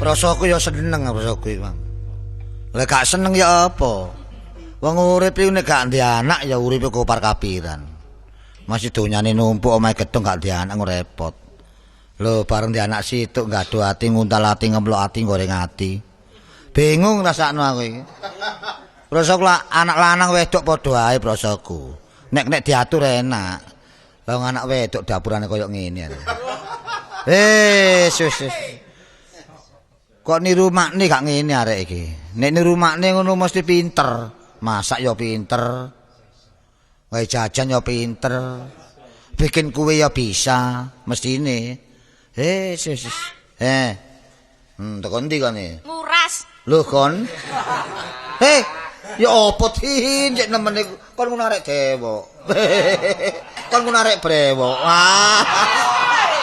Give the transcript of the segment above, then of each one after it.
Rasaku ya seneng rasaku iki, Mang. Lah gak seneng ya apa? Wong urip iku nek gak ndek anak ya uripe kopar kapiran. Masih donyane numpuk omahe gedhong gak ndek anak repot. Lho bareng ndek anak situk gaduh ati nguntal ati ngemplok ati goreng ati. Bingung rasakno aku iki. Rasaku lah anak lanang wedok padha ae rasaku. Nek diatur enak. Lah wong anak wedok dapurane koyo ngene. Wis. Kok niru makne gak ngene arek iki. Nek niru makne ngono mesti pinter. Masak ya pinter. Gawe jajan ya pinter. Bikin kue ya bisa, mestine. Wis. Teko ndi kone? Nguras. Lho kon. Ya apa tin cek nemene kon ngono arek dewok. Kon ngono arek brewok. Wah.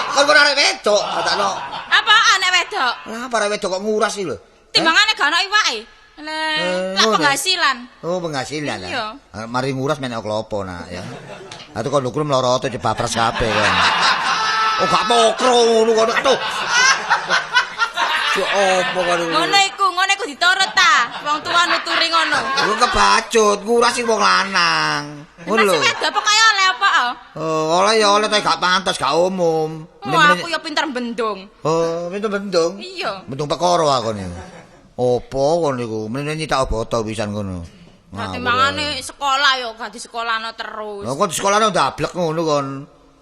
Kon ngono arek wedok, katakno. Apa anak wedok? Lah apa arek wedok kok nguras iki lho? Timbangane gak ono iwake. Lah penghasilan. Oh, penghasilan. Iya. Mari nguras menek klopo nak ya. Lah kok ndukur mlorot jebabras kabeh kon. Oh gak pokro ngono kon. Aduh. Ya apa kon. Ngono iku diturut ta. Wong tua nuturi ngono. Lu kebacut nguras wong lanang. Ngono lho. Masih wedok pokoke oleh apa? Oh, oleh ya oleh tapi gak pantas, gak umum. Oh, aku ya pinter bendung. Oh, pinter bendung? Iya. Bendung perkara aku niku. Opo kon niku? Mrene nyitak boto pisan ngono. Lah timbangane sekolah ya gak disekolahno terus. Lah kok disekolahno ndablek ngono kon.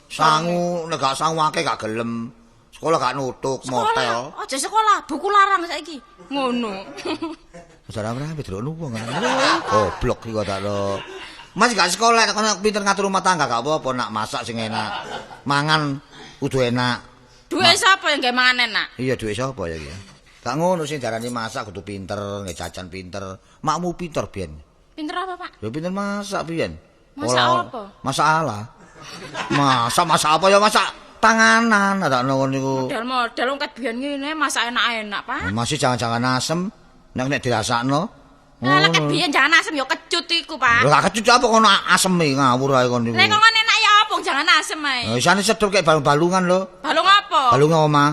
Sangu nek gak sangu akeh gak gelem. Sekolah gak nutuk motel. Aja sekolah, buku larang saiki. Ngono. Saran-saran delok wong. Goblok iki kok tak lho. Mas gak sekolah nek kono pinter ngatur rumah tangga gak apa-apa nak masak sing enak. Mangan kudu enak. Duwe sapa yang gawe mangan enak? Iya duwe sapa ya iki? Gak ngono sing diarani masak kudu pinter, nggih jajan pinter. Makmu pinter biyen. Pinter apa, Pak? Ya pinter masak biyen. Masak apa? Masak ala. Masak apa ya masak panganan tak ngono niku. Model-model wong ket biyen ngene masak enak-enak, Pak. Masih jangan-jangan asem nek dirasakno. Lah ket biyen jangan asem ya kecut iku, Pak. Lah kecut apa kono asem iki ngawur ae kon niku. Nek kok enak ya apa jangan asem ae. Lah isane sedep kayak balung-balungan lho. Balung apa? Balung omah.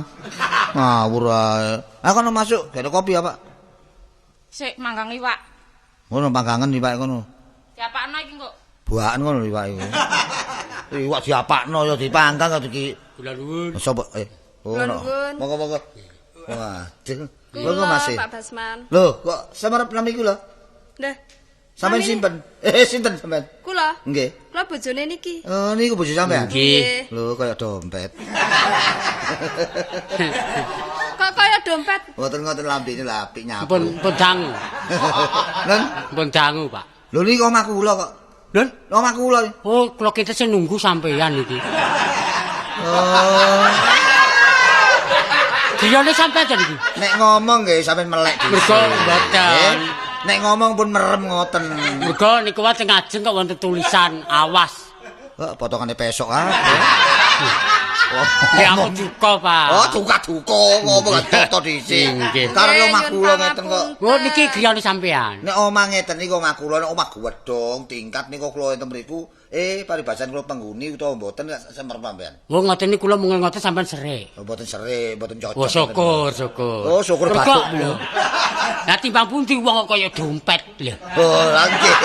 Ngawur ae. Ah kono masuk, gak ada kopi ya, Pak? Sik manggang iwak. Ngono panggangan iwak kono. Diapakno iki kok? Buakan ngono iwak iku. Iwak diapakno ya dipanggang kok iki. Kula nuwun. Sapa? Oh. Monggo-monggo. Wah, lho Mas. Pak Basman. Lho, kok semerep nami kula? Lah. Sampeyan simpen. Sinten sampean? Kula. Nggih. Kula bojone niki. Oh, niku bojo sampean? Nggih. Lho, kaya dompet. Kok kaya dompet? Mboten ngoten lambene lho apik nyapu. Pun dangu. Nen, pun dangu, Pak. Lho niki omah kula kok. Lho, omah kula. Oh, kula kinten sing nunggu sampeyan iki. Oh. Griyane sampeyan ta niki? Nek ngomong nggih sampeyan melek dhisik. Mergo mboten. Nek ngomong pun merem ngoten. Mergo niku wae teng ngajeng kok wonten tulisan awas. Kok potongane pesok ah. Ya aku duka, Pak. Oh, duka-duka ngomong gak toto dhisik. Karep omah kula ngeten kok. Oh, niki griyane sampean. Nek omah ngeten niku omah kula, nek omah gedhong tingkat niku kula enten mriku, paribasan kula pengguni utawa mboten semerep sampean. Oh, ngoten niku kula mung ngoten sampean serik. Oh, mboten serik, mboten cocok. Oh, syukur, syukur. Oh, syukur batukmu. Lah timbang pundi wong kok kaya dompet lho. Oh, lha nggih.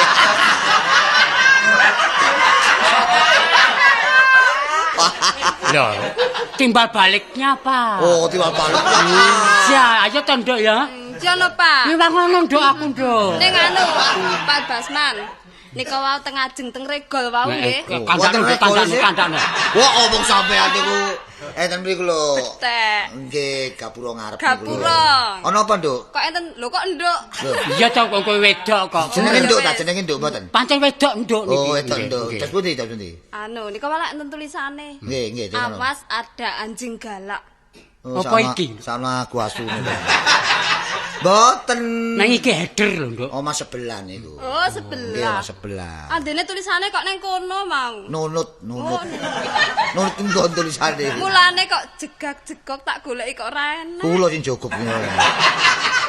Lho, timbal baliknya, Pak. Oh, timbal baliknya. Iya, ayo to, Nduk ya. Iya lho, Pak. Wis ngono, Nduk, aku, Nduk. Ning anu, Pak Basman. Nika wau teng ajeng teng regol wau nggih. Kandhane, kandhane. Wah, omong sampean niku enten mriku lho. Betek. Nggih, gapura ngarep niku. Gapura. Ana apa, Nduk? Kok enten lho kok Nduk? Iya to kok kowe wedok kok. Jenenge Nduk ta, jenenge Nduk mboten? Pancen wedok Nduk niki. Oh, wedok Nduk. Terus pundi, terus pundi? Anu, nika malah enten tulisane. Nggih, nggih. Awas ada anjing galak. Apa iki? Sama aku asune. Mboten. Nang iki header lho, Nduk. Omah sebelah niku. Oh, sebelah. Nggih, omah sebelah. Andene tulisane kok nang kono mau. Nunut, nunut. Nunut nggon tulisane. Mulane kok jegak-jegok tak goleki kok ora enak. Kula sing jogok ngono.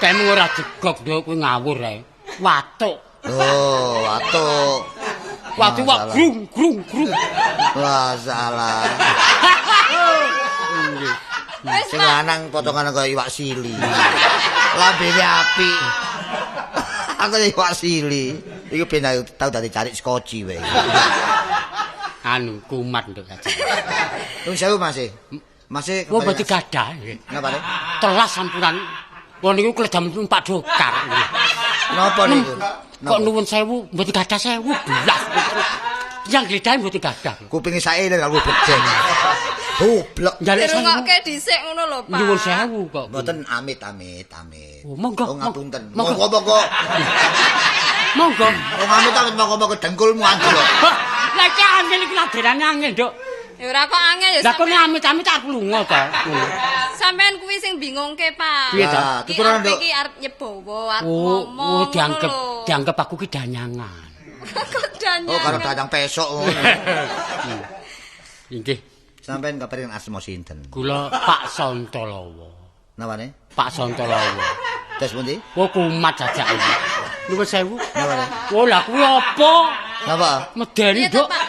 Kemu ora jegok, Nduk, kuwi ngawur ae. Watuk. Oh, watuk. Watuk wak grung grung grung. Wah, salah. Nggih. Wis, Sing Pak. lanang potongane kaya iwak sili. Lambene apik. Aku iwak sili. Iku ben tau dadi carik skoci wae. Anu kumat nduk aja. Nuwun sewu Mas. Mas e Wah mboten gadah nggih. Napa ne? Telas sampunan. Wong niku kledam numpak dokar. Napa niku? Kok nuwun sewu mboten gadah sewu belas. Yang gledahe mboten gadah. Kupinge saeling aku bejeng. Goblok. Njaluk sewu. Dirungokke dhisik ngono lho, Pak. Nyuwun sewu kok. Mboten amit amit amit. Oh, monggo, Oh, ngapunten. monggo. Monggo monggo. Monggo. Oh, amit amit monggo monggo dengkulmu anjlok. Lah iki angel iki laderane angel, Nduk. Ya ora kok angel ya. Lah kok nek amit-amit arep lunga to. Ngono. Sampean kuwi sing bingungke, Pak. Piye ta? Lah, Ki tuturan, arep Nduk. iki arep nyebowo, arep Oh, ngomong. oh dianggep dianggep aku ki danyangan. Kok danyangan. Oh, karo dadang pesok ngono. Inggih, Sampeyan kaparingan asma sinten? kula Pak Santalawa. Napane? Pak Santalawa. Tes pundi? Wah kumat jajak iki. Nuwun sewu. Napane? Wah lah kuwi apa? Napa? Medeni, Piye to, Nduk. Pak?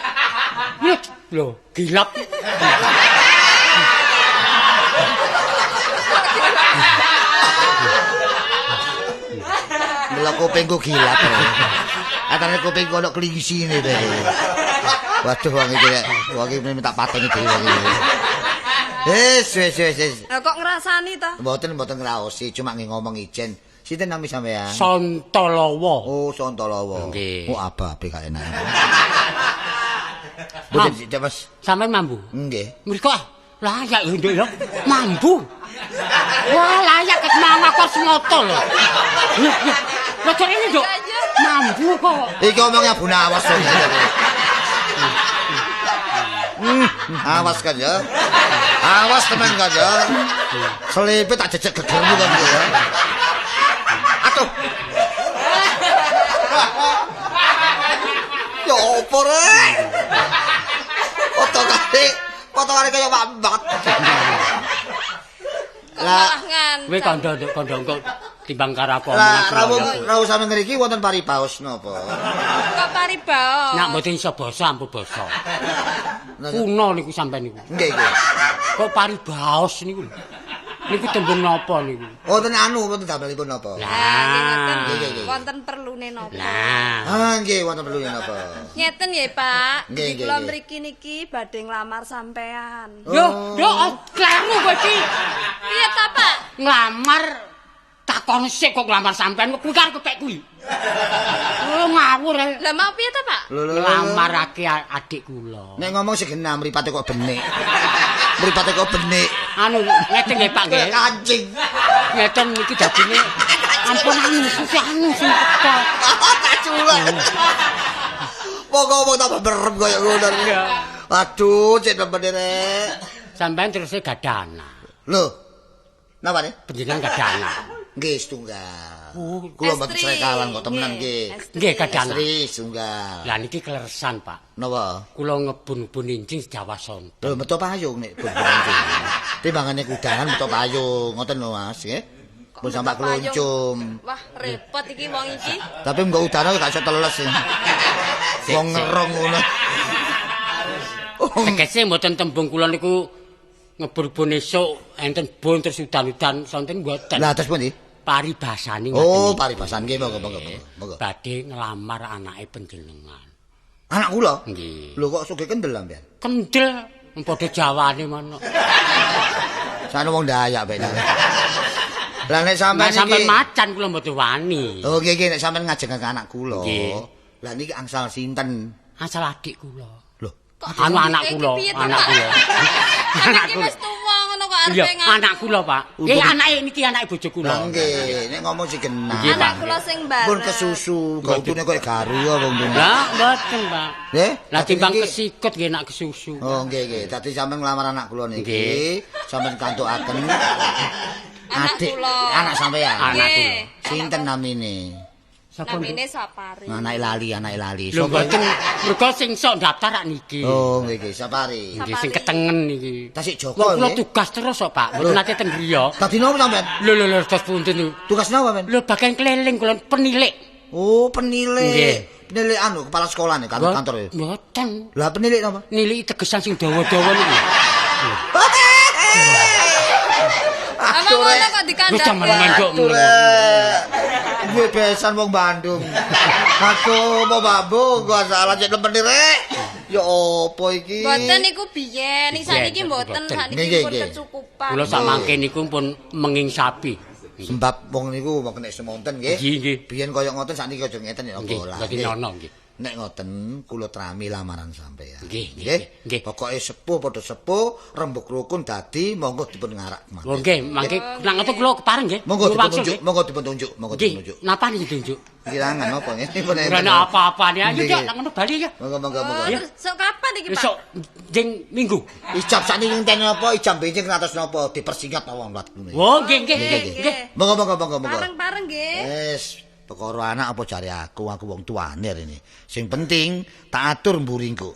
Wih, lho, gilap. Delok kupingku gilap. Atane kupingku ono klingsine to. Waduh wong iki rek, wong iki minta pateni dhewe wong iki. Wis wis wis wis. Lah kok ngrasani to? Mboten mboten ngraosi, cuma nggih ngomong ijen. Sinten nami sampean? Santalawa. Oh, Santalawa. Nggih. Oh, ababe gak enak. Mboten sik, Mas. Sampeyan mambu. Nggih. Mriko ah, layak lho, Nduk ya. Mambu. Wah, layak ket mama kok semoto lho. Lho, lho. Lho, kok ini, Nduk. Mambu kok. Iki omongnya Bu Nawas to. Awas kan ya. Awas temen kan ya. Selipit tak jejek gegermu kan ya. Aduh. Ya opo rek? Potongane kaya wambat. Kok Lah, malah ngan. Kowe kandha, Nduk, kandha kok timbang karo aku Lah omongan rawuh semoyo. rawuh sampe ngriki wonten paribaos napa? Kok paribaos? Nek mboten iso basa ampun basa. Kuno niku sampean niku. Nggih, nggih. Kok paribaos niku lho. Niku tembung napa niku? Wonten anu wonten damelipun napa? Lah, nggih ngoten. Nggih, nggih, nggih. Wonten perlune napa? Lah, Ah, nggih wonten perlune napa? Ngeten nggih, Pak. Nggih, nggih, Kula nggih. mriki niki badhe nglamar sampean. yo, yo oh, kleru kowe iki. Piye ta, Pak? Nglamar takon sik kok nglamar sampean kuwi karo kepek kuwi. Oh, ngawur ae. Lah mau piye ta, Pak? Lho, lho, lho, lho. Nglamarake adik kula. Nek ngomong segenah mripate kok benik. Mripate kok benik. Anu ngeten nggih Pak nggih. Kancing. Ngeten niki dadine ampun anu sing anu sing teko. Tak culek. Wong ngomong tambah merem kaya ngono. Aduh, cek nemen rek. Sampean terus gadah anak. Lho. Napa ne? Panjenengan gadah anak. Nggih setunggal. Oh, Kula mboten Estri. srekalan kok temenan nggih. Estri. Nggih gadah anak. Estri setunggal. Lah niki kleresan Pak. Napa? Kula ngebun-bun injing Jawa Sonten. Lho metu payung nek bun injing. Timbangane kudangan metu payung, ngoten lho Mas, nggih. Kok Pun sampak metu payung? kluncum. Wah, repot iki wong iki. Tapi engko udane gak iso teles. Wong ngerong ngono. Tegese mboten tembung kula niku ngebun-bun esuk enten bun terus udan-udan sonten mboten. Lah terus pundi? Paribasane ngoten Oh, niki. paribasan nggih monggo monggo monggo. Monggo. Badhe nglamar anake panjenengan. Anak kula? Nggih. Lho kok sugih kendel sampean? Kendel padha Jawane mono. Sakno wong Dayak bae. Lah nek sampean Nek sampean iki macan kula mboten wani. Oh nggih nggih nek sampean ngajengaken anak kula. Nggih. Lah niki angsal sinten? Asal adik kula. Lho, Kok Anu anak iki kula, piye to, anak Pak? kula. Anak Iki kula. wis tuwa ngono kok Iya, arepe ngaku. anak kula, Pak. Nggih, anake niki anake bojo kula. Lah nggih, nek ngomong sing genah. Nggih, Anak Pak. kula sing bareng. Pun kesusu, gautune koyo garu ya wong dene. Lah, mboten, Pak. Nggih? Lah timbang Niki- kesikut nggih nak kesusu. Oh nggih nggih, dadi sampean nglamar anak kula niki, Nggih. sampean kantukaken Anak adik, kula. anak sampean. Anak Nggih. kula. Sinten namine? Sapa Nduk? Namine Sapari. Anake lali, anake lali. Lho Sapa? mboten, mergo sing sok daftar rak niki. Oh nggih nggih, Sapari. Nggih sing ketengen niki. Tasik Joko Wong kula nggih. tugas terus kok, Pak. Mboten nate teng griya. Dadi napa sampean? Lho lho lho terus pundi niku? Tugas napa sampean? Lho bagian keliling kula penilik. Oh, penilik. Nggih. Penilik anu kepala sekolah nih kantor kantor ya. Mboten. Lah penilik napa? Niliki tegesan sing dawa-dawa niku. Ngono kok dikandhake. Aduh rek. Duwe besan wong Bandung. Aduh, mau bambu gua salah cek nemen rek. Ya apa iki? Mboten niku biyen, ning saniki mboten, saniki pun kecukupan. Kula samangke niku pun mengingsapi. Sebab wong niku wong nek semonten nggih. Biyen kaya ngoten sakniki aja ngeten ya apa lah. Nggih, nono nggih. Nek ngoten kula trami lamaran sampeyan. Nggih, nggih. Pokoke sepuh padha sepuh, rembug rukun dadi monggo dipun ngarak mangke. Oh nggih, mangke nang ngoten kula kepareng nggih. Monggo dipun tunjuk, monggo dipun tunjuk, monggo dipun tunjuk. Napa niki ditunjuk? Kirangan apa nggih? Ora ana apa-apane. Ayo Dok, nang ngono bali ya. Monggo monggo monggo. Sok kapan iki, Pak? Sok jeng minggu. Ijab sakniki ngenteni napa? Ijab benjing ngatos napa? Dipersingkat mawon waktune. Oh nggih nggih nggih. Monggo monggo monggo monggo. Pareng-pareng nggih. Wis. Perkara anak apa jare aku wong tuane rene. Sing penting tak atur mburingku.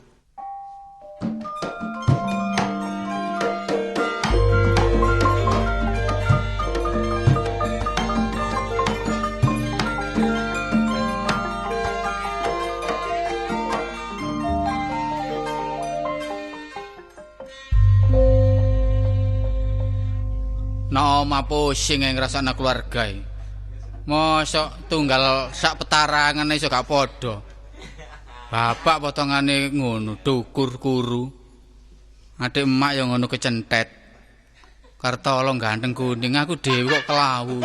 Nah, omah pusing ngrasakno keluarga iki. Mosok tunggal sak petarangan iso gak padha. Bapak potongane ngono, dukur kuru. Adik emak ya ngono kecentet. Kartolo ganteng kuning, aku dhewe kok kelawu.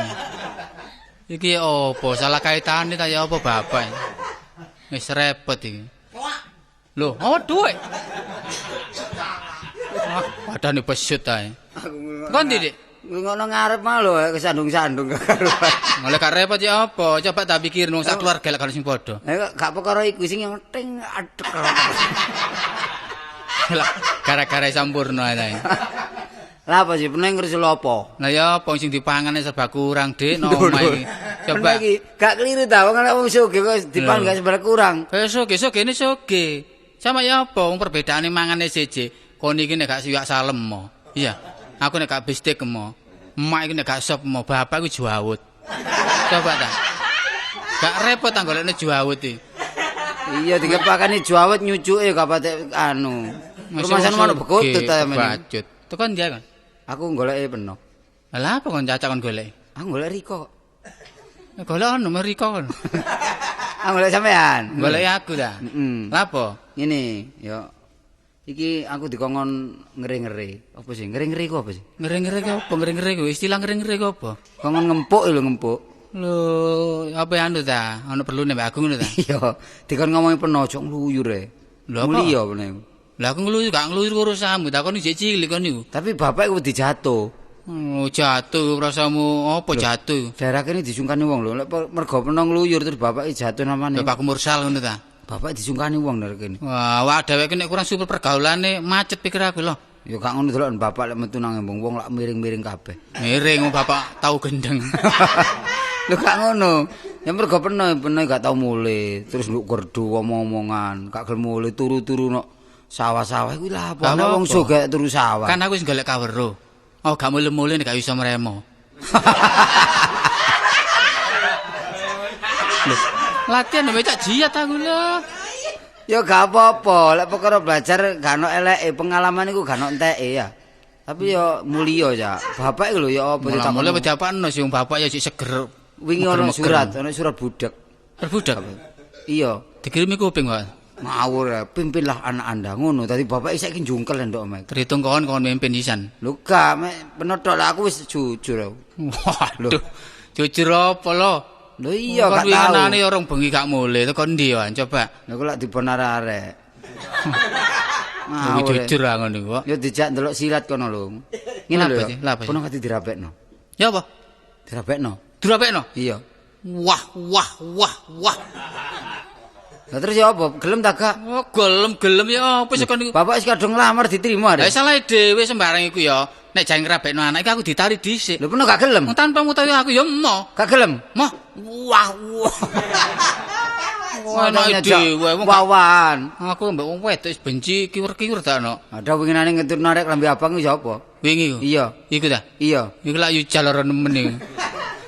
Iki apa salah kaitane ta ya apa bapak? Wis repot iki. Lho, apa dhuwit? Wah, padane pesut ae. Kon ndi, Dik? Ngono ngarep mah lho kesandung-sandung karo. Mulai gak repot ya apa? Coba tak pikir wong sak keluarga lek sing padha. Lah gak perkara iku sing penting adek. Lah gara-gara sampurna ae. Lah apa sih peneng ngrusul apa? Lah ya apa sing dipangane serba kurang, Dik, no omah iki. Coba iki gak keliru ta wong nek wong sugih kok dipangan gak serba kurang. Eh sugih-sugih ne sugih. Sama ya apa wong perbedaane mangane siji. Kon iki nek gak siwak salem mo. Iya. Aku nek gak bistik mo. Emak iki nek gak sop mo, bapak iku juawut. Coba ta. Gak repot ta golekne juawut iki. Iya dikepakane juawut nyucuke gak patek anu. Rumasan ono bekutut ta men. Bacut. Tekan ndi kon? Aku goleke peno. Lah apa kon cacak kon golek? Aku golek Riko. Golek ono Riko kon. Aku golek sampean. Golek aku ta. Heeh. Lah apa? Ngene, ya. Iki aku dikongkon ngere-ngere. Apa sih? Ngere-ngere iku apa sih? Ngere-ngere ku apa? Ngere-ngere ku istilah ngere-ngere ku apa? Kongkon ngempuk lho, ngempuk. Lho, apa anu ta? Ono perlune mbek aku ngono ta? Iya, dikon ngomongi peno aja ngluyur e. Lho apa? Mulia peno. Lah aku ngluyur gak ngluyur urusanmu, takon isih cilik kon niku. Tapi bapak iku wedi jatuh. Oh, jatuh rasamu apa jatuh? Daerah kene disungkani wong lho, lek mergo peno ngluyur terus bapake jatuh namane. Bapakku mursal ngono ta? Bapak disungkani wong dari kene. Wah, awak dheweke nek kurang super pergaulane macet pikir aku lho. Ya gak ngono delok bapak lek metu nang embung wong lak miring-miring kabeh. Miring wong bapak tau gendeng. Lho gak ngono. Ya mergo peno gak tau mulih, terus nduk gerdu omong-omongan, gak gelem mulih turu-turu nok sawah-sawah kuwi lha apa nek wong sugih turu sawah. Kan aku wis golek kaweruh. Oh, gak mulih-mulih nek gak iso mremo. Lho, latihan mbek cak jiat aku lho. Ya gak apa-apa, lek perkara belajar gak ono eleke, pengalaman iku gak ono enteke ya. Tapi ya mulya ya. Bapak iku lho ya apa ditakoni. Mulya wedi apakno sing bapak ya sik seger. Wingi ono surat budak. Budak. Iya, dikirimi kuping, Pak. Ngawur ya, pimpinlah anak Anda ngono. Dadi bapak saiki njungkel ndok omahe. Terhitung kon mimpin pisan. Lho gak, mek penotok lah aku wis jujur aku. Waduh. Jujur apa lho? Lho iya gak tau. Winginane orang bengi gak mulih, teko ndi yo coba. Lha kok lak dibon arek-arek. Ngawur. Jujur ah ngono kok. Ya dijak ndelok silat kono lho. Ngene lho. Kono kate dirabekno. Ya apa? Dirabekno. Dirabekno? Iya. Wah wah wah wah. Lah terus ya apa? Gelem ta gak? Oh, gelem-gelem ya apa sih kon niku? Bapak wis kadung nglamar diterima. Lah salah dhewe sembarang iku ya. Nek jange ngrabekno anak iki aku ditari dhisik. Lho peno gak gelem? Tanpa ngutawi aku ya emoh. Gak gelem? Moh. Wah wah. Wah, dhewe wong wawan. Aku mbek wong wedok wis benci kiwur-kiwur ta no. Ada winginane ngeturno arek klambi abang iku sapa? Wingi iku. Iya. Iku ta? Iya. Iku lak yu jaloro nemen iku.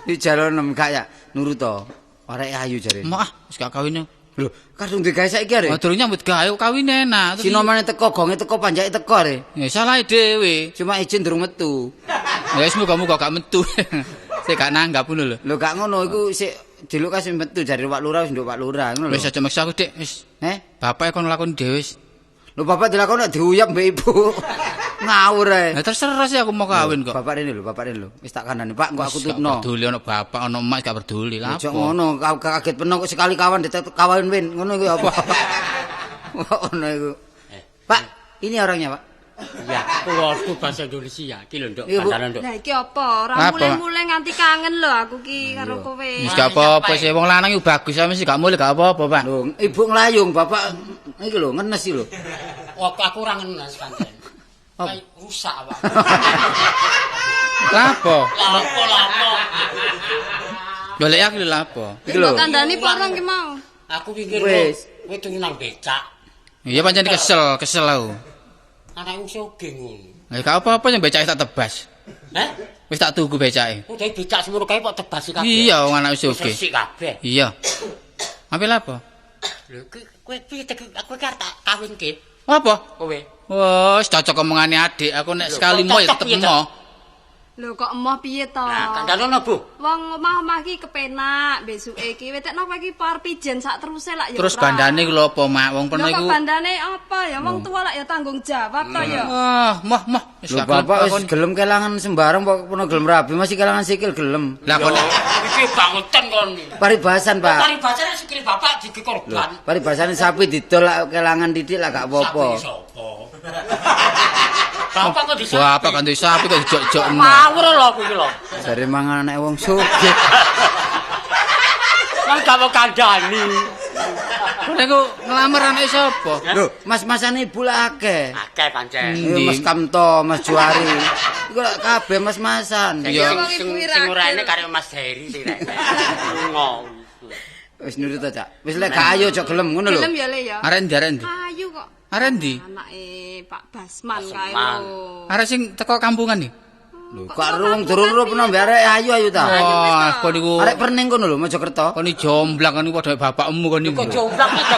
Yu jaloro nem gak ya nurut to. Arek ayu jarene. Moh ah wis gak kawin. Lho, kadung digawe saiki arek. Oh, durung nyambut gawe kawin enak. Sinomane teko, gonge teko, panjake teko arek. Ya salahe dhewe. Cuma izin durung metu. Ya wis muga-muga gak metu. Sik gak nanggap ngono lho. Lho gak ngono iku sik diluk kasih metu jare Pak Lurah wis nduk Pak Lurah ngono lho. Wis aja maksa aku, Dik. Wis. Heh? Bapak kon lakoni dhewe wis. Lho bapak dilakoni nek diuyap mbek ibu. Ngawur ae. Lah terserah sih aku mau kawin kok. Bapak rene lho, bapak rene lho. Wis tak kandhani, Pak, engko aku tutno. Gak peduli ono bapak ono emak gak peduli lha apa. Aja ngono, kaget peno kok sekali kawan ditet kawan win, ngono iku apa? Ngono iku. Pak, ini orangnya, Pak. Iya, keluarga bahasa Indonesia iki lho, Nduk, kandhane, Nduk. Lah iki apa? Ora mulih-mulih nganti kangen lho aku ki karo kowe. Wis gak apa-apa sih, wong lanang iku bagus sampe sih gak mulih gak apa-apa, Pak. Lho, ibu nglayung, bapak iki lho ngenes iki lho. Kok aku ora ngenes pancen. Kayak rusak awak. Lapo? Lapo. Golek aku lho lapo. Iki lho. Kandhani porong ki mau. Aku pikir wis kowe turu nang becak. Iya pancen kesel aku. Anake sugih ngono. Lah gak apa-apa yang becake tak tebas. Heh? Wis tak tuku becake. Udah becak semono kae kok tebas kabeh. Iya wong anake sugih. Resik kabeh. Iya. Ambil apa? Lho kowe piye aku ki arep tak kawinke. Apa? Kowe. Wes cocok omongane adik, aku nek sekali mo ya tetep mo. Lho kok emoh piye to? Nah, kandhane Bu. Wong omah-omah iki kepenak, besuke iki wetekno kowe iki par pijen sak teruse lak ya. Terus bandane iku lho apa, Mak? Wong peno iku. Lho kok bandane apa ya? Wong tuwa lak ya tanggung jawab to ya. Ah, moh moh. Wis bapak wis gelem kelangan sembarang kok peno gelem rabi, masih kelangan sikil gelem. Lah kok iki bangutan kon. Paribasan, Pak. Paribasane sikil bapak diki korban. Paribasane sapi didol lak kelangan titik lak gak apa-apa. Sapi sapa? Bapak kok disapi. Bapak kan disapi kok dijok-jokno. Ngawur lho aku iki lho. Jare mangan anake wong sugih. Kan gak mau kandhani. Kowe iku nglamar anake sapa? Lho, mas-masane ibu lak akeh. Akeh pancen. Mas Kamto, Mas Juari. Iku lak kabeh mas-masan. Iya. Sing ora enek karo Mas Heri sing nek. Lunga. Wis nurut ta, Cak. Wis lek gak ayo aja gelem ngono lho. Gelem ya Le ya. Arek ndi arek ndi? Ayu kok. Arek ndi? Anake Pak Basman kae lho. Arek sing teko kampungan iki. Lho, kok rung durung peno mbek arek ayu-ayu ta. Wah, kon niku arek perning kono lho Mojokerto. Kon iki jomblang kon niku padha bapakmu kon niku. Kok jomblang iki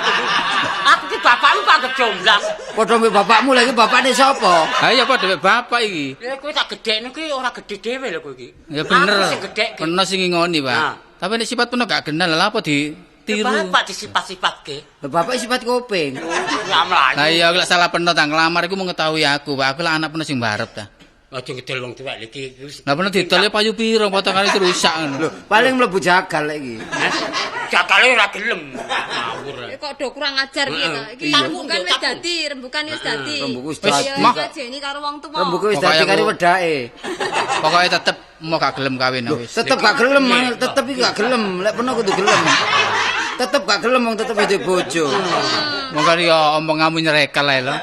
aku ki bapakmu kok anggap jomblang. Padha mbek bapakmu lha iki bapakne sapa? Ha iya padha mbek bapak iki. Lha kowe tak gedhekne kuwi ora gedhe dhewe lho kowe iki. Ya bener. Aku sing gedhekke. Peno sing ngingoni, Pak. Tapi nek sifat peno gak kenal lha apa di tiru. Bapak disifat-sifatke. Lho bapak sifat kuping. Ya mlayu. Lah iya lek salah peno tang nglamar iku mengetahui aku, Pak. Aku lak anak peno sing barep ta. Aja ngedol wong tuwek iki. Lah peno didol payu piro potongane itu rusak ngono. Lho, paling mlebu jagal lek iki. Jagale ora gelem. Ngawur. Kok do kurang ajar iki to. Iki rembukan wis dadi, rembukan wis dadi. Rembuku wis dadi. Wis karo wong tuwa. Rembuku wis dadi karo wedake. Pokoke tetep mau gak gelem kawin wis. Tetep gak gelem, tetep iki gak gelem. Lek peno kudu gelem. Tetep gak gelem wong tetep duwe bojo. Monggo ya omonganmu nyerekal ae lho.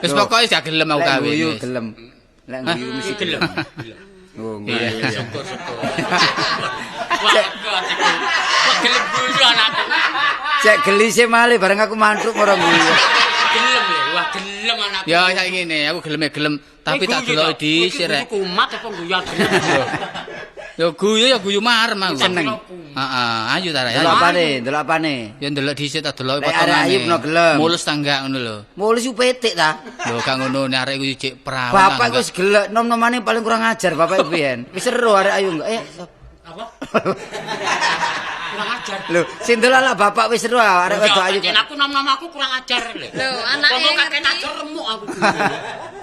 Wis pokoke gak gelem aku kawin. Lek gelem. Lek guyu mesti gelem. Oh, iya. Syukur-syukur. Wah, kok gelem guyu anakku. Cek gelise malih bareng aku mantuk ora guyu. Gelem ya, wah gelem anakku. Ya saiki ngene, aku gelem gelem, tapi tak deloki dhisik rek. Kumat apa guyu gelem. Ya guyu ya guyu marem aku. Seneng. Heeh, ayo ta rek. Delok apane? Delok apane? Ya ndelok dhisik tak deloki potongane. Arek ayu peno gelem. Mulus ta enggak ngono lho. Mulus ku petik ta. Lho gak ngono nek arek iku cek perawan. Bapak iku wis gelek nom-nomane paling kurang ajar bapak biyen. Wis seru arek ayu enggak. Apa? Kurang ajar. Lho, sing delok lah bapak wis seru arek wedok ayu. Aku nom-nom aku kurang ajar lho. Lho, anake kakek ajar remuk aku.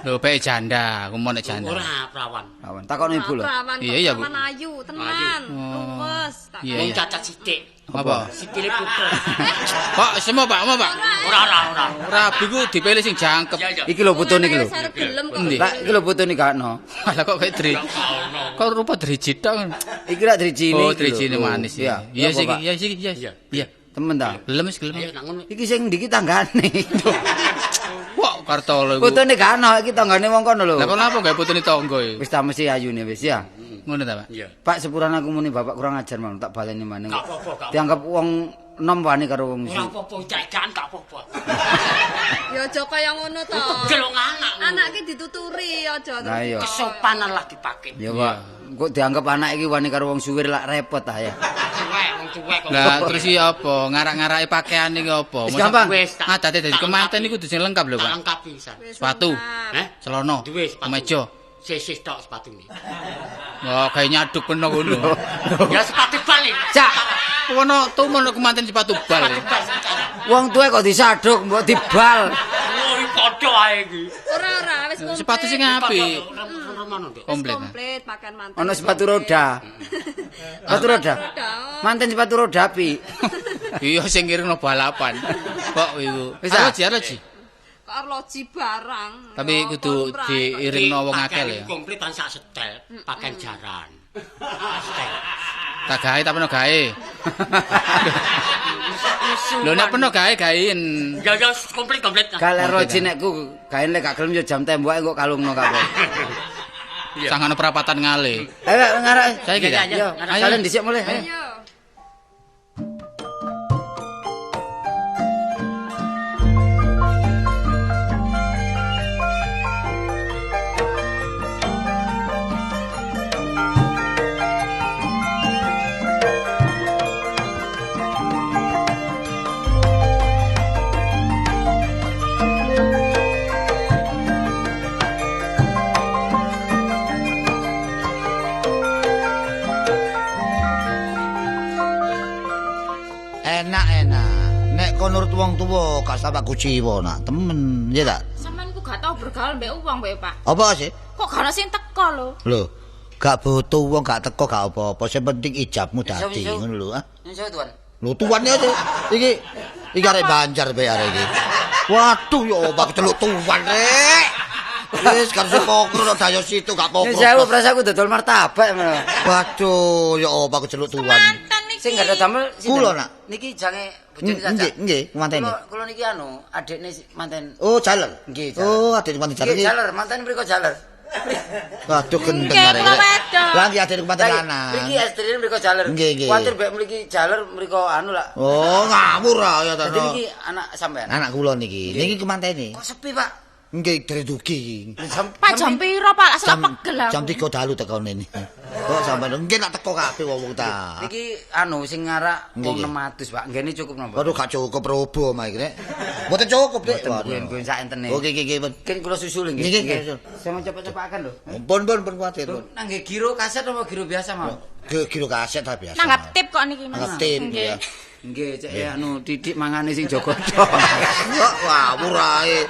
Lho, bae janda, aku mau nek janda. Ora perawan. Perawan. Takokno ibu lho. Iya iya, Bu. Perawan ayu, tenan. Luwes. Wong cacat sithik. Apa? Sikile puter. Pak, semua Pak, mau Pak. Ora. Rabi ku dipilih sing jangkep. Iki lho putune iki lho. Lah iki lho putune gak ono. Lah kok kayak dri. Kok rupa driji tok. Iki lak drijine. Oh, drijine manis. Iya sih, iya sih, iya. Iya. Temen ta? Gelem wis gelem. Iki sing ndi iki tanggane. Wah, Kartolo iku. Putune gak ono iki tanggane wong kono lho. Lah kok napa gawe putune tangga iki? Wis ta mesti ayune wis ya. Ngono ta, Pak? Iya. Pak sepurane aku muni bapak kurang ajar mau tak baleni maneh. Gak apa-apa, dianggap wong nom wani karo wong Ora apa-apa, caikan gak apa-apa. Ya aja kaya ngono to. Pegel wong anak. Anak iki dituturi aja. Lah iya. Kesopanan lah dipake. Ya, Pak. Kok dianggap anak iki wani karo wong suwir lak repot ta ya. Suwek wong tuwek kok. Lah terus iki apa? Ngarak-ngarake pakaian iki apa? Wis gampang. Wis tak Adate dadi kemanten iku kudu sing lengkap lho, tak Pak. lengkap pisan. Sepatu, Heh? celana, Duwe sepatu. kemeja. Sisih tok sepatune. Wah, gawe nyaduk peno ngono. Ya sepatu bal iki. Cak, Ono tumen kemanten sepatu bal. Sepatu bal sekarang. wong tuwek kok disaduk mbok dibal. Oh, iki padha ae iki. Ora ora wis komplit. Sepatu sing apik. Romono, Nduk. Wis Komplit. komplit pakaian manten. Ono sepatu roda. Sepatu roda. Roda. Manten sepatu roda apik. Iya sing ngiringno balapan. Kok iku. Wis, ah? Arloji, arloji. Kok arloji barang. Tapi Ya, kudu apa lumrah, kok. diiringno wong akeh Pakaian lho ya. Komplit tan sak setel, pakaian jaran. Setel. Tak gawe tak peno gawe. Lho nek peno gawe gawein. Ya ya komplit komplit. Galer roji nek ku gawe nek gak gelem yo jam temboke kok kalungno kabeh. Sangano perapatan ngale. Ayo ngarak. Saiki ta? Yo, kalian dhisik mulih. Ayo. Ayo. Enak-enak. Nek kon nurut wong tuwa gak sampe kuciwa nak temen, ya ta? Sampeyan ku gak tau bergaul mbek wong kowe, Pak. Apa sih? Kok gak ono sing teko lho. Lho, gak butuh wong gak teko gak apa-apa, sing penting ijabmu dadi ngono lho, ah. Nyusul tuan. Lho tuan ya iki iki arek Banjar be arek iki. Waduh ya apa keceluk tuan rek. Wis kan sing pokro nek dayo situ gak pokro. Nyun sewu prasa aku dodol martabak ngono. Waduh ya apa keceluk tuan. Manten iki. Sing gak ada damel sinten? Kula, Nak. Niki jange bojone saja. Nggih, nggih, mantene. Kula kula niki anu, adikne manten. Oh, jaler. Nggih, jaler. Oh, adik manten jaler. Nggih iki. jaler, manten mriko jaler. Waduh gendeng Nggih, arek. kula wedok. Lah nggih adik manten lanang. Mriki estrine mriko jaler. Nggih, nggih. Kuwatir mbek mriki jaler mriko anu lah. Oh, ngawur ah ya ta. Dadi niki anak sampean. Anak kula niki. Niki kemantene. Kok sepi, Pak? Nggih dari dugi iki. Pak jam piro, Pak? Lak selak pegel aku. Jam 3 dalu tekone ini. Kok sampean nggih nak teko kabeh wong-wong ta. Niki anu sing ngarak Nggih, wong nggih. 600, Pak. Nggene cukup napa? Waduh gak cukup robo omah iki rek. Mboten cukup, Dek. Mboten guyon-guyon sak entene. Oke, nggih, nggih, pun. Mungkin kula susul nggih. Nggih, nggih, susul. Sama cepet-cepetaken lho. Pun, pun, pun kuwatir, pun. Nang nggih giro kaset apa giro biasa, Mas? Giro kaset ta biasa. Nanggap tip kok niki, Mas. Nanggap tip Nggih. ya. Nggih, cek anu titik mangane sing jaga tok. Kok ngawur ae.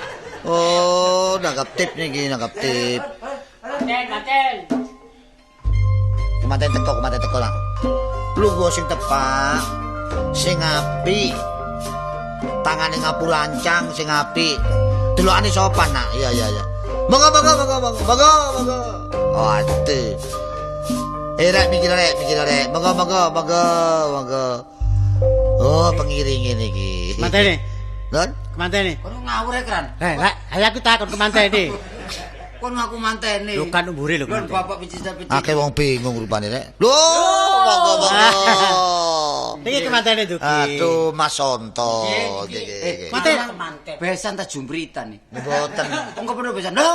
Oh, nanggap tip niki, nanggap tip. Manten, manten. Kemanten teko lah. Lungguh sing tepak, sing apik. Tangane ngapu lancang sing apik. Delokane sopan nak. Iya iya iya. Monggo monggo monggo monggo monggo monggo. Waduh. Eh rek mikir rek, mikir rek. Monggo monggo monggo monggo. Oh, pengiring ngene iki. Mantene, Lon? kemantene. Kono ngawur e, Kran. Eh, lek ayo aku takon kemantene. Kono aku mantene. Lho kan mburi lho Lho kemantene. bapak picit-picit. Akeh wong bingung rupane rek. Lho, monggo monggo. Niki kemantene Duki. Aduh, Mas Sonto. Nggih, nggih, nggih. Manten. Besan ta jumpritan iki. Mboten. Engko penuh besan. Lho.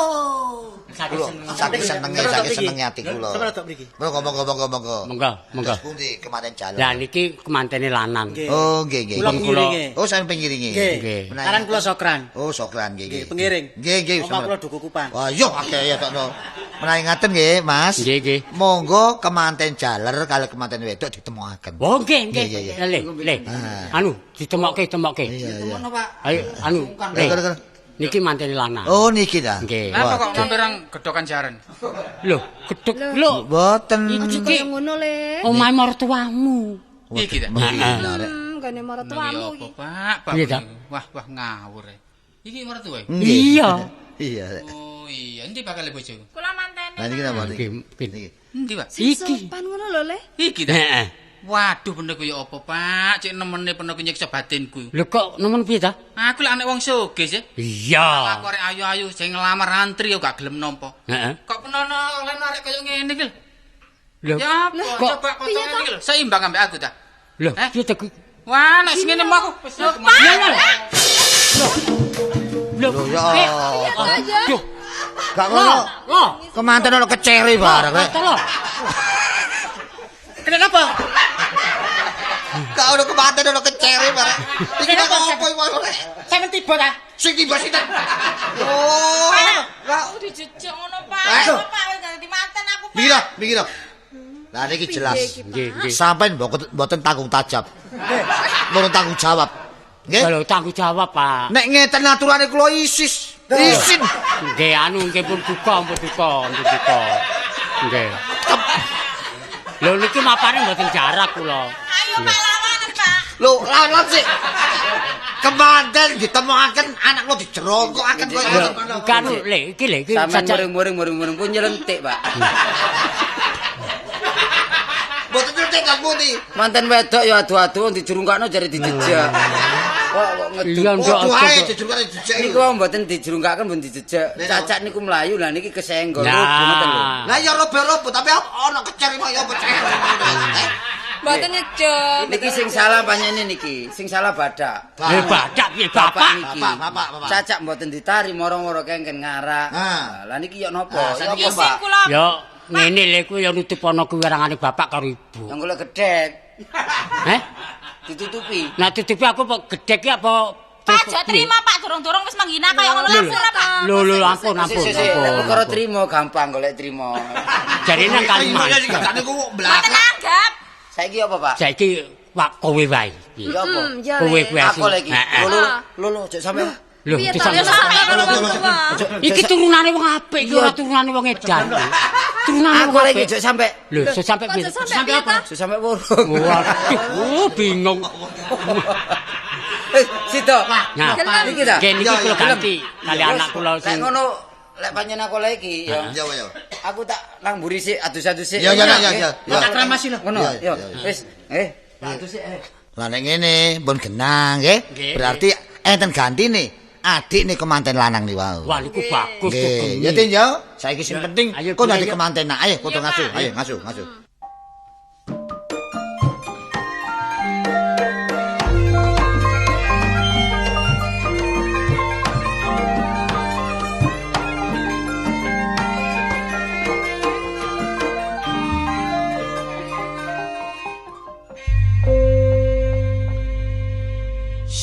Kula saking senenge, saking senenge ati kula. Sampeyan rodok mriki. Monggo monggo monggo monggo. Monggo, monggo. Terus pundi kemarin jalan. Lah niki kemantene lanang. Nggih. Oh, nggih nggih. Kula Kula- pengiringe. Oh, sampeyan pengiringe. Nggih. Nggih. Karan kula sokran. Oh, sokran nggih Nggih, pengiring. Nggih, nggih. Omah kula duku kupan. Wah, yo akeh ya tokno. Menawi ngaten nggih, Mas. Nggih, nggih. Monggo kemanten jaler kali kemanten wedok ditemokaken. Oh, nggih, nggih. Nggih, nggih, Le, le. Ah. Anu, ditemokke, temokke. Iya, iya. Ngono, Pak. Ayo, anu, le. Lho, lho, lho. Niki mantene lanang. Oh, niki ta. Nggih. Lah kok mampir gedokan jaran. Lho, gedhek lho. Mboten. Aja Iki kaya ngono le. omahe mertuamu. Iki ta. Menghina, rek. Gane Iki maratuamu apa, iki. Pak? Pak. Piye ta? Wah, wah ngawur. e. Iki mertua. Nggih. Iya. Iya. Rek. Oh iya, endi bakal bojoku? Kula mantene. Lah niki napa Nggih, niki? nggih. Niki. Endi, Pak? Iki. Sopan ngono lho le. Iki ta. Heeh. Waduh, bener kaya apa, Pak? Cek nemene peno ku nyiksa batinku. Lho kok nemen piye ta? Aku lek anek wong sugih sih. Iya. Aku arek ayu-ayu sing nglamar antri yo gak gelem nampa. Heeh. Kok penono oleh arek kaya ngene iki lho. Lho, Ya apa? kok Coba potongane iki lho, seimbang ambek aku ta. lho, Eh? piye ta kuwi? Wah, nek sing ngene mau aku wis Lho, lho. Lho, Lho ya. Aduh, Gak ngono. lho. Kemanten ono kecere barang rek. Tolong. Kenapa? Gak ono kemanten ono kecere bareng. Iki kok opo iki rek? Sampeyan tiba ta? Sing tiba sinten? Oh, aku dijejek ngono, Pak. Pak wis dadi manten aku, Pak. Minggir, minggir. Lah niki jelas. Nggih, nggih. Sampeyan mboten tanggung tajab. Mboten tanggung jawab. Nggih. Lho tanggung jawab, Pak. Nek ngeten aturane kula isis. Isin. Nggih, anu nggih pun duka, pun duka, pun duka. Nggih. Lho niki mapane mboten jarak kula. Ayo Pak lawanen, Pak. Lho, lawan sik. Kemanten ditemokaken anak kula dijerongkokaken koyo ngoten. Kan lho iki lho iki sampeyan muring-muring pun nyelentik, Pak. Mboten nyelentik kan putih. Manten wedok ya adu-adu dijerungkakno jare dijejak. Kok ngedu. Waduh ae dijerungkakno dijejak. Niku mboten dijerungkaken pun dijejak. Cacak niku mlayu lah niki kesenggol ngoten lho. Lah ya robo-robo tapi ana kecer ya apa cer. Mboten nyejek. Niki sing salah panjenengan niki, sing salah badak. Lho badak piye bapak? Bapak, bapak. Cacak mboten ditari moro-moro kengken ngarak. Lah niki ya napa? Ya apa, Pak? Ya ngene lho iku ya nutup ana kuwerangane bapak karo ibu. Yang golek gedhek. Heh? Ditutupi. Nah tutupi aku kok gedhek ki apa Pak aja terima Pak, dorong-dorong wis menghina kaya ngono langsung ora Pak. Lho lho ampun ampun. Nek perkara trimo gampang golek trimo. Jarene nang Kalimantan. Niku mboten anggap. Saiki apa, Pak? Saiki Pak kowe wae. Ya apa? Kowe kuwi aku lagi. Lho lho ojo sampe. Lho sampe. Iki turunane wong apik iki ora turunane wong edan. Turunane aku lagi ojo sampe. Lho sampe piye? Sampe apa? Sampe wurung. Waduh, bingung. Sito. Nah, iki ta. Nggih niki kula ganti kali anak kula sing. Lek ngono lek panjenengan aku lha iki ya. Iya, Aku tak nang mburi sik adus-adus sik. Ya ya ya ya. Tak kramasi lho. Ngono. Ya wis. Tak adus sik. Lah nek ngene pun genah nggih. Berarti enten gantine adikne kemanten lanang niku wau. Wah niku bagus kok. Ya Tin ya. Saiki sing penting kon dadi kemanten. Ayo kudu ngasuh. Ayo ngasuh, ngasuh.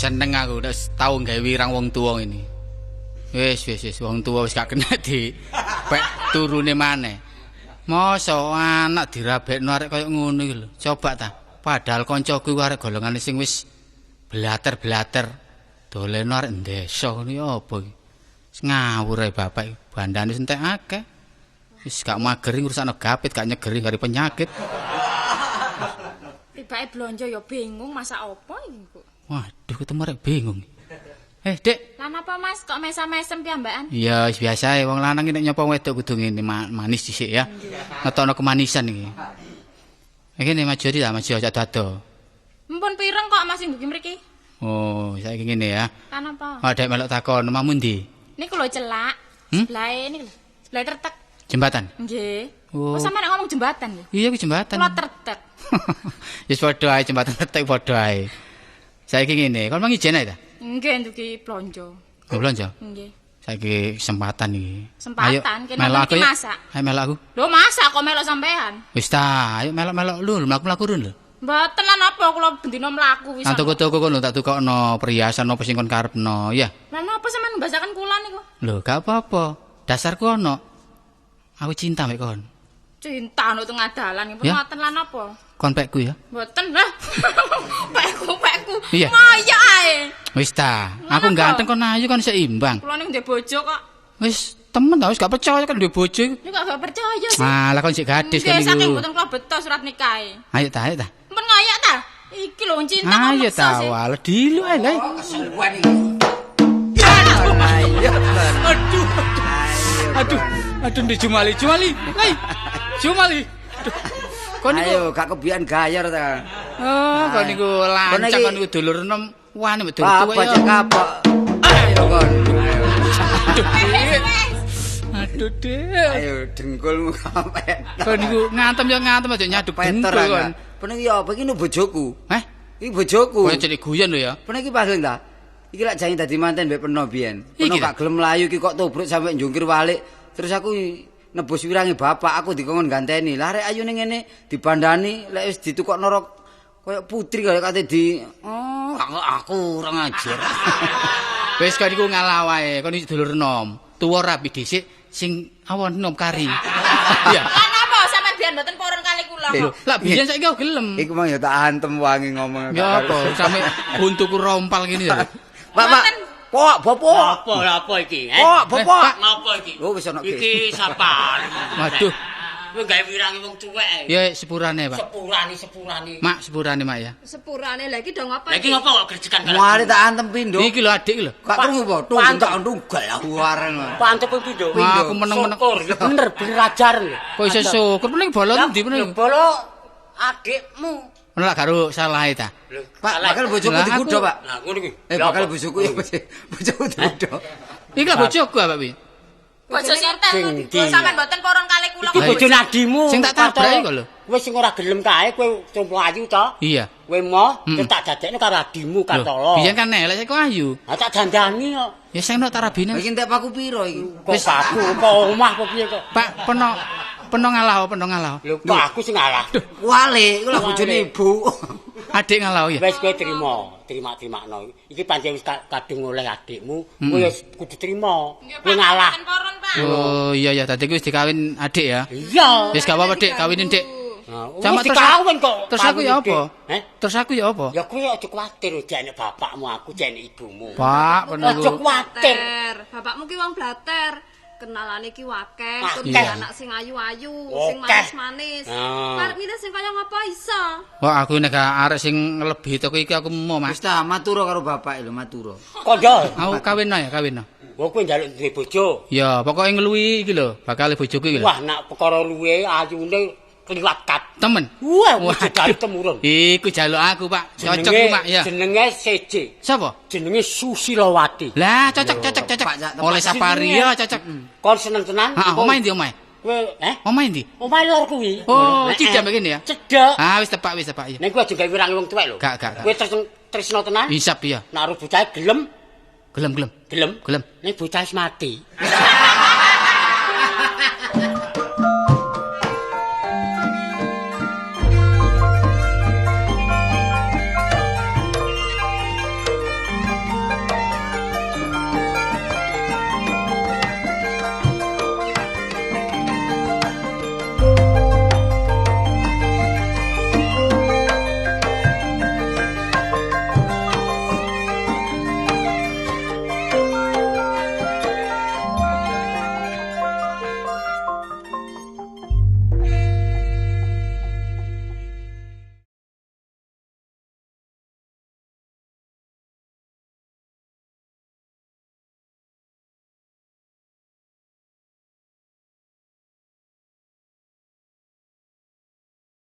Seneng aku wis tau gawe wirang wong tuwa ngene. Wis wis wis wong tuwa wis gak kena di pek turune maneh. Mosok anak dirabekno arek kaya ngono iki lho. Coba ta. Padahal kancaku iku arek golongane sing wis blater-blater. Doleno arek ndesa ngono ya apa iki. Wis ngawur ae bapak iki. Bandane entek akeh. Wis gak mageri ngurusakno gapit, gak nyegeri gari penyakit. Tibake blonjo ya bingung masak apa iki kok. Waduh, ketemu arek bingung. Dek. Lah napa Mas kok mesam-mesem piyambakan? Iya, wis biasa ae wong lanang iki nek nyopo wedok kudu ngene manis dhisik ya. Ngetokno kemanisan iki. Iki nek maju ta, maju aja dado. Mpun pireng kok Mas ndugi mriki? Oh, saiki ngene ya. Lah napa? Oh, dek melok takon, omahmu ndi? Niku lho celak. Sebelahe niku lho. Sebelahe tertek. Jembatan? Nggih. Oh, sampeyan nek ngomong jembatan lho. Iya, ku jembatan. Kula tertek. Wis padha ae jembatan tertek padha ae. Saiki ngene, kon mang ijen ae ta? Nggih, ndugi blonjo. Oh, blonjo? Nggih. Saiki kesempatan iki. Kesempatan kene iki masak. Ayo melok aku. Lho masak kok melok sampean? Wis ta, ayo melok-melok lho, mlaku-mlaku run lho. Mboten lan apa kula bendina mlaku wis. Nang toko-toko kono tak tukokno perhiasan apa sing kon karepno, ya. Lah napa sampean mbasaken kula niku? Lho, gak apa-apa. Dasarku ono. Aku cinta mek kon. Cinta ono tengah dalan nggih mboten lan apa? Kon pekku ya? Mboten lah. Pekku. Iya. Ngoyak ae. Wis ta, aku ganteng kon ayu kon seimbang. Kula niku ndek bojo kok. Wis temen ta wis gak percaya kan ndek bojo iku. Niku gak percaya sih. Malah kon sik gadis kan niku. Saking niku. mboten kula beto surat nikahe. Ayo ta, ayo ta. Mun ngoyak ta? Iki lho cinta kok Ayo ta, walah dilu ae lah. Kesuwen iki. Aduh. Aduh. Aduh ndi Jumali, Jumali. Lai. Jumali. Aduh. Kon niku ayo gak kebian gayar ta. Oh, kon niku lancang kon niku dulur enom wani mbek dulur tuwa ya. Kapok. Ayo kon. Aduh, Dek. Ayo dengkulmu kapet. Kon niku ngantem ya ngantem aja nyaduk dengkul kon. Pene iki apa iki bojoku? Heh? Iki bojoku. Kowe cilik guyon lho ya. Pene iki pasung ta? Iki lak jange dadi manten mbek Peno biyen. Peno gak gelem mlayu iki kok tobruk sampe njungkir walik. Terus aku nebus wirange bapak, aku dikongkon ganteni. Lah arek ayune ngene dibandani, lek wis ditukokno rok Koyo putri kaya kate di oh, aku kurang ajar. Wis kon iku ngalah wae, kon iki dulur nom. Tuwa rapi dhisik sing awon nom kari. Iya. Lan apa sampean biyen mboten purun kali kula? Lho, lah biyen saiki aku gelem. Iku mang ya tak antem wangi ngomong. Ya apa sampe buntuku rompal ngene ya. Pak, Pak. Pok, bapak. Apa iki? Pok, bapak. Ngapa iki? Oh, wis ana iki sapan. Waduh. Kowe gawe wirangi wong tuwek. Ya sepurane, Pak. Sepurane. Mak, sepurane, Mak ya. Sepurane lha iki do ngapa? Lah iki ngapa kok grejekan karo? Mari tak antem pindho. Iki lho adik lho. Gak krungu apa? Tunggu tak tunggal aku areng. Pak antem pindho. Aku meneng-meneng. Syukur, ya bener bener ajar lho. Kok iso syukur meneng bolo ndi meneng? Bolo adikmu. Ono lak karo salahe ta. Pak, bakal bojoku digudo, Pak. Lah ngono iki. Bakal bojoku ya bojoku digudo. Iki lho bojoku apa piye? Bojo sinten? Sampeyan mboten purun kali kula. Iki bojone adimu. Sing tak tabrak iku lho. Kowe sing ora gelem kae kowe trumpu ayu to? Iya. Kowe moh terus tak dadekne karo adimu Kartolo. Biyen kan elek saiki ayu. Ha tak dandani kok. Ya sing nok tarabine. Iki entek paku piro iki? Kok paku kok omah kok piye kok? Pak, peno peno ngalah, peno ngalah. Lho kok aku sing ngalah. Wale, iku lho bojone ibu. Adik ngalah ya. Wis kowe trimo, terima-trimakno. Iki pancen wis kadung oleh adikmu, kowe wis kudu trimo. Kowe ngalah. Oh iya ya, dadi wis dikawin adik ya. Iya. Wis gak apa-apa, Dik, kawinin, Dik. Sama terus dikawin kok. Terus aku ya apa? Terus aku ya apa? Ya kowe aja kuwatir jane bapakmu aku jane ibumu. Pak, peno aja kuwatir. Bapakmu ki wong blater. Kenalane ki wakeh, tur anak sing ayu-ayu, sing manis-manis. Arep milih sing kaya ngapa iso? Wah, aku nek arek sing nglebihi teko iki aku emoh, Mas. Wis ta, matur karo bapak lho, matur. Kandha. Aku kawinno ya, kawinno. Wah, kowe njaluk duwe bojo. Ya, pokoke ngluwi iki lho, bakal bojoku iki lho. Wah, nak perkara luwe ayune kliwat kat. Temen. Wah, wujud temurun. Iku jaluk aku, Pak. Cocok iku, Pak, ya. Jenenge CJ. Sapa? Jenenge Susilowati. Lah, cocok cocok cocok. Oleh safari ya cocok. Kon seneng tenan. Heeh, omahe ndi omahe? Kowe, Omahe ndi? Omahe lor kuwi. Oh, cidhak begini ya. Cedhak. Ah, wis tepak, wis tepak ya. Nek kowe aja gawe wirangi wong tuwek lho. Gak, gak. Kowe tresno tenan? Hisap ya. Nek arep bocahe gelem. Gelem, gelem. Gelem. Gelem. Nek bocah wis mati.